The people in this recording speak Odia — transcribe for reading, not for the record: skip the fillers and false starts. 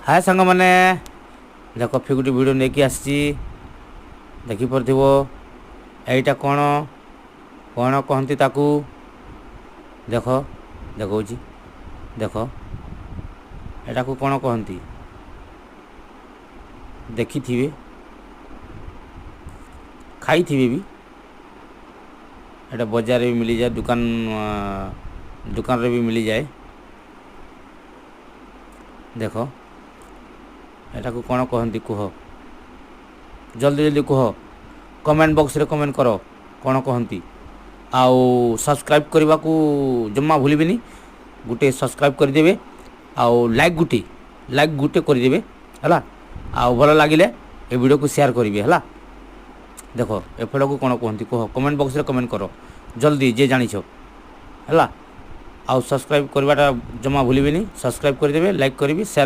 ହାଏ ସାଙ୍ଗମାନେ, ଦେଖ, ଫି ଗୋଟେ ଭିଡ଼ିଓ ନେଇକି ଆସିଛି। ଦେଖିପାରୁଥିବ, ଏଇଟା କ'ଣ, କ'ଣ କହନ୍ତି ତାକୁ? ଦେଖ, ଦେଖଉଛି, ଦେଖ, ଏଟାକୁ କ'ଣ କହନ୍ତି? ଦେଖିଥିବେ, ଖାଇଥିବେ ବି। ଏଇଟା ବଜାରରେ ବି ମିଳିଯାଏ, ଦୋକାନରେ ବି ମିଳିଯାଏ। ଦେଖ, ଏଟାକୁ କ'ଣ କହନ୍ତି କୁହ, ଜଲ୍ଦି ଜଲ୍ଦି କୁହ। କମେଣ୍ଟ ବକ୍ସରେ କମେଣ୍ଟ କର କ'ଣ କହନ୍ତି। ଆଉ ସବସ୍କ୍ରାଇବ୍ କରିବାକୁ ଜମା ଭୁଲିବେନି। ଗୋଟେ ସବସ୍କ୍ରାଇବ୍ କରିଦେବେ ଆଉ ଲାଇକ୍ ଗୋଟେ କରିଦେବେ, ହେଲା? ଆଉ ଭଲ ଲାଗିଲେ ଏ ଭିଡ଼ିଓକୁ ସେୟାର କରିବେ, ହେଲା? ଦେଖ, ଏ ଫଳକୁ କ'ଣ କୁହନ୍ତି କୁହ, କମେଣ୍ଟ ବକ୍ସରେ କମେଣ୍ଟ କର ଜଲ୍ଦି ଯିଏ ଜାଣିଛ, ହେଲା? ଆଉ ସବସ୍କ୍ରାଇବ୍ କରିବାଟା ଜମା ଭୁଲିବେନି। ସବସ୍କ୍ରାଇବ୍ କରିଦେବେ, ଲାଇକ୍ କରିବେ, ସେୟାର।